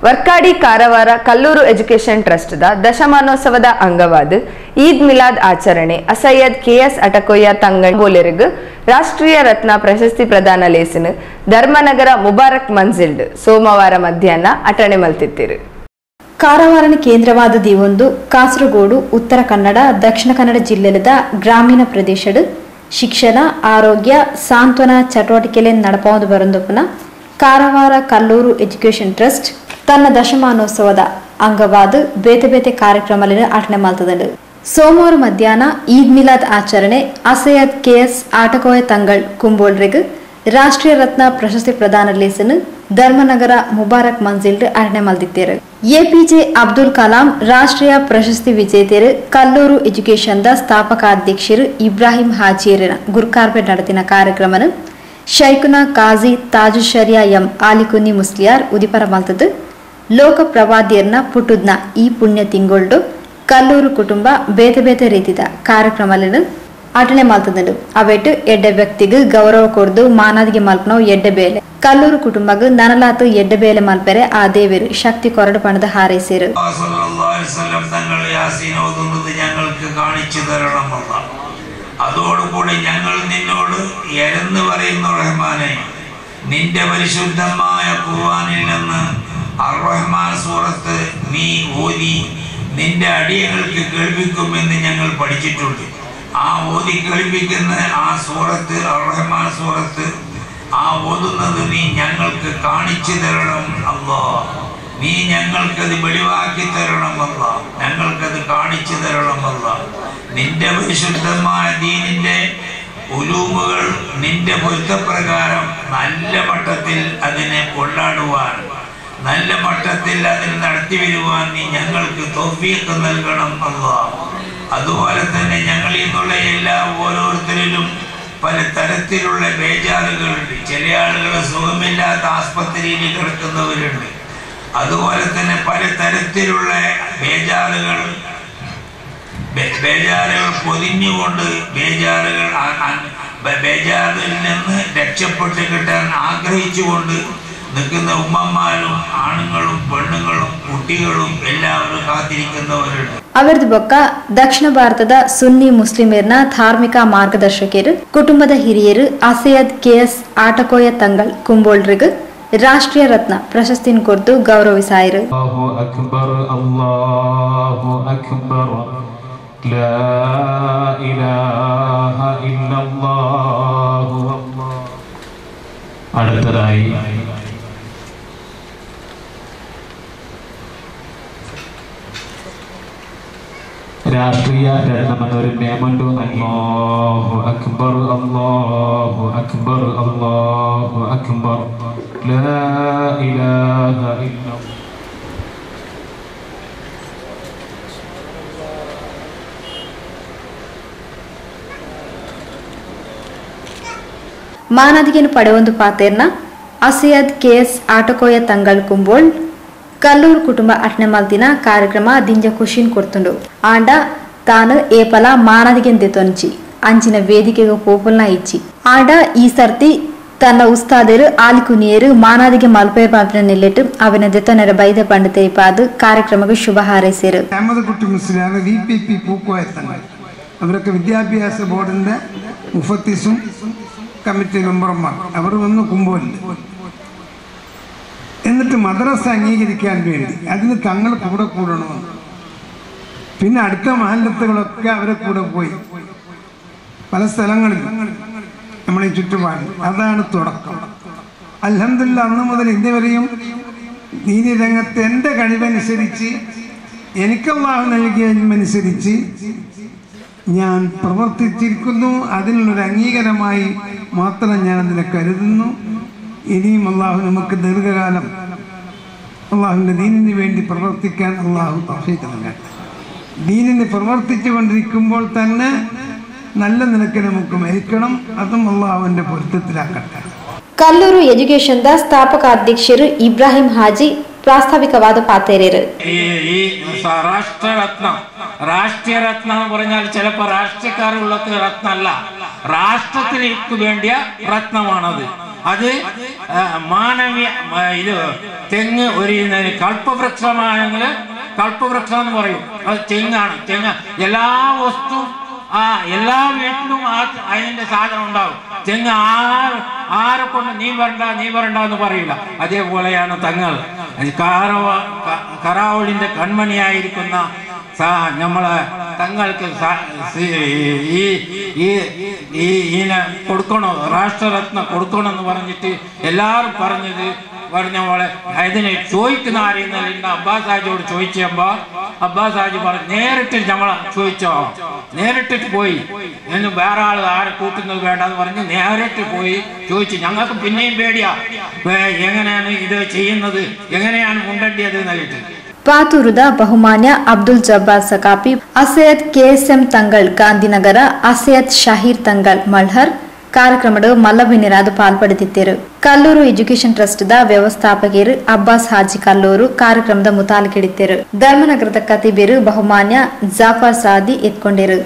Vorkady Karwar Kallur education trust the ದಶಮಾನೋತ್ಸವದ ಅಂಗವಾದ ಈದ್ ಮಿಲಾದ್ ಆಚರಣೆ ಅಸಯ್ಯದ್ ಕೆಎಸ್ ಅಟಕೊಯ್ಯ ತಂಗಣ್ ಬೋಲೆರಿಗ್ ರಾಷ್ಟ್ರೀಯ ರತ್ನ ಪ್ರಶಸ್ತಿ ಪ್ರದಾನ ಲೇಸಿನ ಧರ್ಮನಗರ ಮುಬಾರಕ್ ಮಂಜಿಲ್ಡ್ ಸೋಮವಾರ ಮಧ್ಯಾಹ್ನ ಅಟಣೆ ಮಲ್ತಿತ್ತಿರು. ಕಾರವಾರನ ಕೇಂದ್ರವಾದ ದಿವೊಂದು ಕಾಸರಗೋಡು, ಉತ್ತರ ಕನ್ನಡ, ದಕ್ಷಿಣ ಕನ್ನಡ ಜಿಲ್ಲೆದ ಗ್ರಾಮೀಣ ಪ್ರದೇಶದ ಶಿಕ್ಷಣ, ಆರೋಗ್ಯ, ಸಾಂತ್ವನ ಚಟುವಟಿಕೆಲೆ ನಡಪಾವುದು ಬರಂದೊಪ್ಪನ ಕಾರವಾರ ಕಲ್ಲೂರು ಎಜುಕೇಷನ್ ಟ್ರಸ್ಟ್ ತನ್ನ ದಶಮಾನೋತ್ಸವದ ಅಂಗವಾದ ಬೇತೆ ಬೇತೆ ಕಾರ್ಯಕ್ರಮಗಳನ್ನು ಅಟನೆ ಮಾಡ್ತದಂಡು. ಸೋಮವಾರ ಮಧ್ಯಾಹ್ನ ಈದ್ ಮಿಲಾದ್ ಆಚರಣೆ ಅಸಯದ್ ಕೆಎಸ್ ಆಟಕೋಯ ತಂಗಳ್ ಕುಂಬೋಳ್ರಿಗ್ ರಾಷ್ಟ್ರೀಯ ರತ್ನ ಪ್ರಶಸ್ತಿ ಪ್ರದಾನ ಲೇಸನ್ ಧರ್ಮನಗರ ಮುಬಾರಕ್ ಮಂಜಿಲ್ಡ್ ಅಟನೆ ಮಲ್ದಿತ್ತೇರು. ಎಪಿಜೆ ಅಬ್ದುಲ್ ಕಲಾಂ ರಾಷ್ಟ್ರೀಯ ಪ್ರಶಸ್ತಿ ವಿಜೇತರು ಕಲ್ಲೂರು ಎಜುಕೇಷನ್ the ಸ್ಥಾಪಕ ಅಧ್ಯಕ್ಷರು ಇಬ್ರಾಹಿಂ ಹಾಜಿಯರನ ಗುರ್ಕಾರ್ಪೆ ನಡೆದಿನ ಕಾರ್ಯಕ್ರಮನ ಶೈಖುನಾ ಕಾಜಿ ತಾಜು ಶರಿಯಾ ಎಂ ಆಲಿಕುನಿ ಮುಸ್ಲಿಯಾರ್ ಉದಿಪರ ಮಲ್ತದ್ದು. ಲೋಕ ಪ್ರವಾದಿಯರ್ನ ಪುಟ್ಟುದ್ನ ಈ ಪುಣ್ಯ ತಿಂಗೊಳ್ಡು ಕಲ್ಲೂರು ಕುಟುಂಬ ಬೇತೆ ಬೇತೆ ರೀತಿದ ಕಾರ್ಯಕ್ರಮలను ಅಟನೆ ಮಲ್ತದಂಡು. ಅವೆಟ್ಟು ಎಡ್ಡೆ ವ್ಯಕ್ತಿಗೆ ಗೌರವ ಕೊರ್ದು ಮಾನಾದಿಗೆ ಮಲ್ಪನವು ಎಡ್ಡೆ ಬೇಲೆ. ಕಲ್ಲೂರು ಕುಟುಂಬಗ್ ನನಲಾತು ಎಡ್ಡೆ ಬೇಲೆ ಮಲ್ಪೆರೆ ಆ ದೇವರು ಶಕ್ತಿ ಕೊರಡು ಪಣದ ಹಾರೈಸಿರು. അതോടുകൂടി ഞങ്ങൾ നിന്നോട് എരന്ന് പറയുന്നു റഹ്മാനെ, നിന്റെ പരിശുദ്ധമായ ഖുർആനിൽ നിന്ന് അർ-റഹ്മാൻ സൂറത്ത് നീ ഓതി നിന്റെ അടിയങ്ങൾക്ക് കേൾപ്പിക്കുമെന്ന് ഞങ്ങൾ പഠിച്ചിട്ടുണ്ട്. ആ ഓതി കേൾപ്പിക്കുന്ന ആ സൂറത്ത് അർ-റഹ്മാൻ സൂറത്ത് ആ ഓതുന്നത് നീ ഞങ്ങൾക്ക് കാണിച്ചു തരണം അല്ലാഹ്. നീ ഞങ്ങൾക്കത് വെളിവാക്കി തരണം അല്ലാഹ്. ഞങ്ങൾക്കത് കാണിച്ചു തരണം അല്ലാഹ്. നിന്റെ പരിശുദ്ധമായ ദീനിന്റെ ഉലൂമുകൾ നിന്റെ പൊരുത്തപ്രകാരം നല്ല മട്ടത്തിൽ അതിനെ കൊണ്ടാടുവാൻ, നല്ല മട്ടത്തിൽ അതിനെ നടത്തി വരുവാൻ നീ ഞങ്ങൾക്ക് തൗഫീഖ് നൽകണം അല്ലാഹ്. അതുപോലെ തന്നെ ഞങ്ങളിൽ നിന്നുള്ള എല്ലാ ഓരോരുത്തരിലും പല തരത്തിലുള്ള ബേജാറുകളുണ്ട്. ചില ആളുകൾ സുഖമില്ലാത്ത ആസ്പത്രിയിൽ കിടക്കുന്നവരുണ്ട്. അതുപോലെ തന്നെ പല തരത്തിലുള്ള ബേജാറുകൾ പൊതിഞ്ഞുകൊണ്ട് ബേജാറിൽ നിന്ന് രക്ഷപ്പെട്ട് കിട്ടാൻ ആഗ്രഹിച്ചുകൊണ്ട് നിൽക്കുന്ന ഉമ്മമാരും ആണുങ്ങളും പെണ്ണുങ്ങളും കുട്ടികളും എല്ലാവരും കാത്തിരിക്കുന്നവരുണ്ട്. ಅವರದು ಬೊಕ್ಕ ದಕ್ಷಿಣ ಭಾರತದ ಸುನ್ನಿ ಮುಸ್ಲಿಮರ್ನ ಧಾರ್ಮಿಕ ಮಾರ್ಗದರ್ಶಕರು, ಕುಟುಂಬದ ಹಿರಿಯರು ಅಸಯದ್ ಕೆಎಸ್ ಆಟಕೋಯ ತಂಗಳ್ ಕುಂಬೋಳ್ರಿಗ್ ರಾಷ್ಟ್ರೀಯ ರತ್ನ ಪ್ರಶಸ್ತಿನ ಕೊಡ್ದು ಗೌರವಿಸಾಯರು. ಅಲ್ಲಾಹು ಅಕ್ಬರ್, ಅಲ್ಲಾಹು ಅಕ್ಬರ್, ಲಾ ಇಲಾಹ ಇಲ್ಲಲ್ಲಾಹು. അടുത്തതായി രാഷ്ട്രീയ രത്നമെന്നൊരു മേമണ്ടു. അല്ലാഹു അക്ബർ, അല്ലാഹു അക്ബർ, അല്ലാഹു അക്ബർ, ലാ ഇലാഹ ഇല്ലല്ലാഹ്. ಮಾನಾದಿಗೆನು ಪಡೆಯೊಂದು ಪಾತೇರ್ನ ಅಸಯದ್ ಕೆಎಸ್ ಆಟಕೋಯ ತಂಗಳ್ ಕುಂಬೋಳ್ ಕಲ್ಲೂರು ಕುಟುಂಬ ಅಟ್ನೆ ಮಲ್ತಿನ ಕಾರ್ಯಕ್ರಮ ದಿಂಜ ಖುಷಿನ್ ಕೊಡ್ತುಂಡು. ಆಂಡ ತಾನು ಏಪಲ ಮಾನಾದಿಗೆಂದೆ ತೊಂಚಿ ಅಂಚಿನ ವೇದಿಕೆಗೆ ಪೋಪುಲ್ನ ಇಚ್ಚಿ. ಆಂಡ ಈ ಸರ್ತಿ ತನ್ನ ಉಸ್ತಾದರು ಆಲಿಕುನಿಯರು ಮಾನಾದಿಗೆ ಮಲ್ಪೇರ್ ಪಾಪಿನ ನಿಲ್ಲಿಟ್ಟು ಅವನ ದೆತ್ತೊನೆರ ಬೈದ ಪಂಡು ತೆರಿಪಾದು ಕಾರ್ಯಕ್ರಮಕ್ಕೆ ಶುಭ ಹಾರೈಸಿರು. Ahmed Musliyar, V P P Pookoya Thangal, അവരൊക്കെ വിദ്യാഭ്യാസ ബോർഡിൻ്റെ മുഫത്തിസും കമ്മിറ്റി മെമ്പർമാർ, അവർ വന്ന് കുമ്പോലിൽ എന്നിട്ട് മദ്രസ അംഗീകരിക്കാൻ വേണ്ടി അതിന് തങ്ങൾ കൂടെ കൂടണമെന്ന്. പിന്നെ അടുത്ത മഹല്ലത്തുകളൊക്കെ അവരെ കൂടെ പോയി പല സ്ഥലങ്ങളിലും നമ്മളീ ചുറ്റുപാടിൽ. അതാണ് തുടക്കം. അൽഹംദുലില്ലാഹ്, അന്ന് മുതൽ ഇന്നുവരെയും ദീനി രംഗത്ത് എൻ്റെ കഴിവനുസരിച്ച്, എനിക്ക് അല്ലാഹു നൽകിയ അനുസരിച്ച് ഞാൻ പ്രവർത്തിച്ചിരിക്കുന്നു. അതിനുള്ളൊരു അംഗീകാരമായി മാത്രം ഞാൻ അതിനെ കരുതുന്നു. ഇനിയും അള്ളാഹു നമുക്ക് ദീർഘകാലം അള്ളാഹുവിൻ്റെ ദീനിന് വേണ്ടി പ്രവർത്തിക്കാൻ അള്ളാഹു തൗഫീഖ് നൽകട്ടെ. ദീനിന് പ്രവർത്തിച്ചു കൊണ്ടിരിക്കുമ്പോൾ തന്നെ നല്ല നിലക്ക് നമുക്ക് മരിക്കണം. അതും അള്ളാഹുവിൻ്റെ പൊരുത്തത്തിലാക്കട്ടെ. ಕಲ್ಲೂರು ಎಜುಕೇಷನ್ the ಸ್ಥಾಪಕ ಅಧ್ಯಕ್ಷರು ಇಬ್ರಾಹಿಂ ಹಾಜಿ ಪ್ರಾಸ್ತಾವಿಕವಾದ ಪಾತೇರಿರು. ഈ രാഷ്ട്രരത്ന, രാഷ്ട്രീയ രത്ന എന്ന് പറഞ്ഞാൽ ചിലപ്പോൾ രാഷ്ട്രീയക്കാരുള്ള രത്നമല്ല, രാഷ്ട്രത്തിലേക്ക് വേണ്ടിയ രത്നമാണത്. ಅದು ಮಾನವೀಯ ಇದು ತೆಂಗು ഒരു കൽപ്പവൃക്ഷമാണെങ്കിൽ കൽപ്പവൃക്ഷം എന്ന് പറയും. അത് തെങ്ങാണ്. തെങ്ങ് എല്ലാ വസ്തു ആ എല്ലാ വീട്ടിലും ആ അതിൻ്റെ സാധനം ഉണ്ടാവും. തെങ്ങ് ആരെ കൊണ്ട് നീ വരണ്ട നീ വരണ്ട എന്ന് പറയില്ല. അതേപോലെയാണ് തങ്ങൾ കറാവളിൻ്റെ കൺമണിയായിരിക്കുന്ന നമ്മളെ തങ്ങൾക്ക് ഈ ഈ ഇതിനെ കൊടുക്കണോ, രാഷ്ട്രരത്ന കൊടുക്കണമെന്ന് പറഞ്ഞിട്ട് എല്ലാവരും പറഞ്ഞ പോലെ അതിനെ ചോദിക്കുന്ന ആരെയുന്നില്ല. അബ്ബാസ് ഹാജിയോട് ചോദിച്ചപ്പോ അബ്ബാസ് ഹാജി പറഞ്ഞു നേരിട്ട് നമ്മളെ ചോദിച്ചോ, നേരിട്ടിട്ട് പോയി എന്ന് വേറെ ആൾ ആരെ കൂട്ടുന്നത് വേണ്ടെന്ന് പറഞ്ഞ് നേരിട്ട് പോയി ചോദിച്ചു. ഞങ്ങൾക്ക് പിന്നെയും പേടിയാ, എങ്ങനെയാണ് ഇത് ചെയ്യുന്നത്, എങ്ങനെയാണ് മുണ്ടേണ്ടിയത് എന്നിട്ട്. ಪಾತೂರುದ ಬಹುಮಾನ್ಯ ಅಬ್ದುಲ್ ಜಬ್ಬಾರ್ ಸಕಾಪಿ, ಅಸಯದ್ ಕೆಎಸ್ಎಂ ತಂಗಳ್ ಗಾಂಧಿನಗರ, ಅಸಯದ್ ಶಾಹೀರ್ ತಂಗಳ್ ಮಲ್ಹರ್ ಕಾರ್ಯಕ್ರಮದ ಮಲ್ಲಭಿನ್ಯರಾದ ಪಾಲ್ಪಡೆದಿದ್ದರು. ಕಲ್ಲೂರು ಎಜುಕೇಶನ್ ಟ್ರಸ್ಟ್ the ವ್ಯವಸ್ಥಾಪಕರು ಅಬ್ಬಾಸ್ ಹಾಜಿ ಕಲ್ಲೂರು ಕಾರ್ಯಕ್ರಮದ ಮುತಾಲಿಕಿಡಿದ್ದರು. ಧರ್ಮನಗರದ ಕತಿಬೇರು ಬಹುಮಾನ್ಯ ಜಾಫರ್ ಸಾದಿ ಎತ್ಕೊಂಡರು.